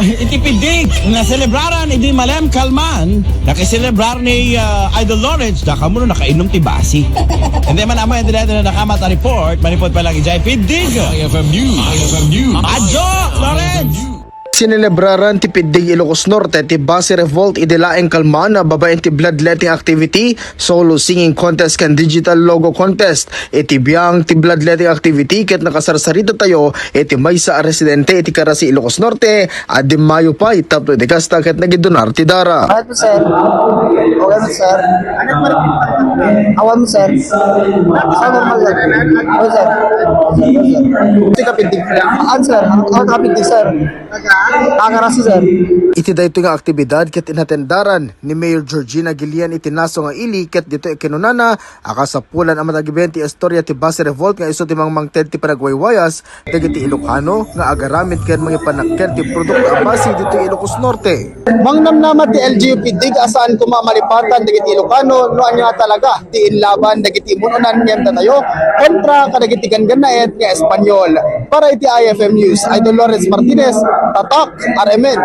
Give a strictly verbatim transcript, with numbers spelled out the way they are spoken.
Iti pidig nga selebraran idi malem kalman, nakiselebrar ni ah, Idol Lawrence, da kamo no nakainom ti basi. Hindi man amo, hindi natin na nakamat a report, manipod pa lang ijay pidig. I F M News. I F M News. Adyo, Lawrence! Sinelebraran ti Piddig Ilocos Norte ti Basi Revolt idi laeng kalman babaen ti bloodletting activity, solo singing contest ken digital logo contest. Iti biang ti bloodletting activity ket nakasarsarita tayo iti maysa a residente iti Carasi, Ilocos Norte a dimmayo pay tapno iti kasta ket nagidunar ti dara. Bakit po, sir? Okay mo, sir? Awan mo, sir? Ah, normal lang. Okay, sir. Iti kapindig. An, sir? Ang, ang kapindig, sir? Ang Carasi, sir. Iti daytoy nga aktibidad ket inatendaran ni Mayor Georgina Guillen iti naso nga ili ket ditoy kinunana a kasapulan a matagiben ti istorya ti Basi Revolt nga isu ti mangmangted ti panagwaywayas dagiti Ilocano nga agaramid ken mangipanakkel ti produkto a basi ditoy Ilocos Norte. Mangnamnama ti L G U Piddig a saan koma malipatan dagiti Ilocano no ania talaga ti inlaban dagiti immun-unan ngem datayo kontra kadagiti ganggannaet nga Espanyol. Para iti I F M News, Idol Lawrence Martinez, Tatak, R M N.